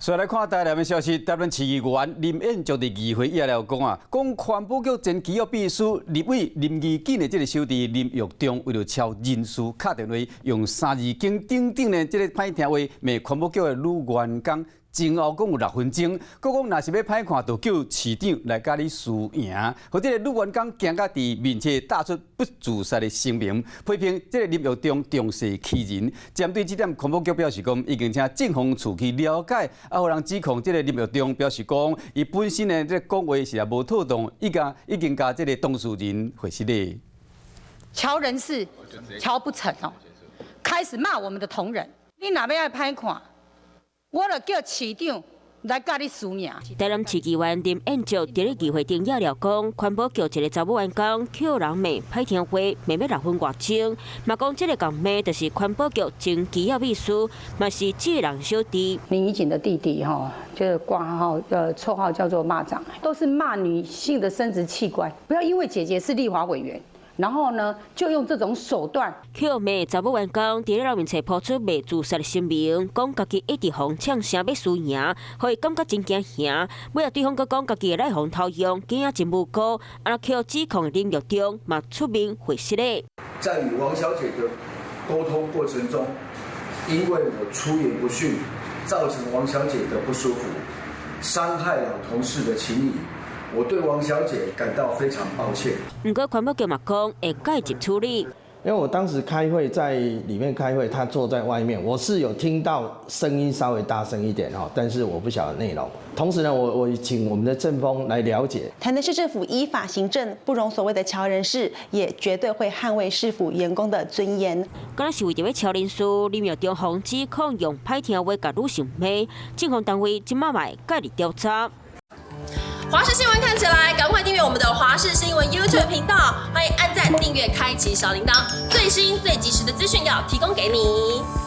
所以來看台南的消息，台南市議員林彥卓佇議會也了講啊，講環保局前機要秘書立委林宜瑾的這个小弟林育忠，為著撨人事敲電話，用三字經等等的這个歹聽話罵環保局的女員工。前後講有6分鐘，閣講若是欲歹看，就叫市長來佮你輸贏。予這个女員工驚甲佇面前打出不自殺的聲明，批評這个林育忠仗勢欺人。針對這點，環保局表示講，已經請政風處去了解，啊，予人指控這个林育忠表示講，伊本身的這个講話是也無妥當，已經共這个當事人回釋咧。喬人事喬不成哦，開始罵我們的同仁，你若欲愛歹看，我就叫市長來佮你輸贏。台南市議員林彥卓佇咧議會頂也了講，環保局一个查某員工予人罵歹聽話，罵欲6分外鐘，嘛講這个共罵就是環保局前機要秘書，嘛是這人小弟。林宜瑾的弟弟哈，就是掛號，綽號叫做罵長，都是罵女性的生殖器官。不要因為姐姐是立法委員，然後呢，就用這種手段。予罵查某員工佇咧面冊拋出罵自殺的聲明，講家己一直予嗆聲欲輸贏，予伊感覺真驚嚇。尾仔對方閣講家己會來予偷用，囝仔真無辜，啊，予指控林育忠嘛出面回釋咧。在與王小姐的溝通過程中，因為我出言不遜，造成王小姐的不舒服，傷害了同事的情誼。我對王小姐感到非常抱歉。毋過環保局嘛講會介入處理。因為我當時開會在裡面開會，他坐在外面，我是有聽到聲音稍微大聲一點哈，但是我不曉得內容。同時呢，我請我們的政風來了解。台南市政府依法行政，不容所謂的喬人事，也絕對會捍衛市府員工的尊嚴。敢若是為著欲撨人事，林育忠予指控用歹聽話共女性罵，政風單位這馬嘛會介入調查。華視新聞看起來，趕快訂閱我們的華視新聞 YouTube 頻道，歡迎按讚、訂閱、開啟小鈴鐺，最新最及時的資訊要提供給你。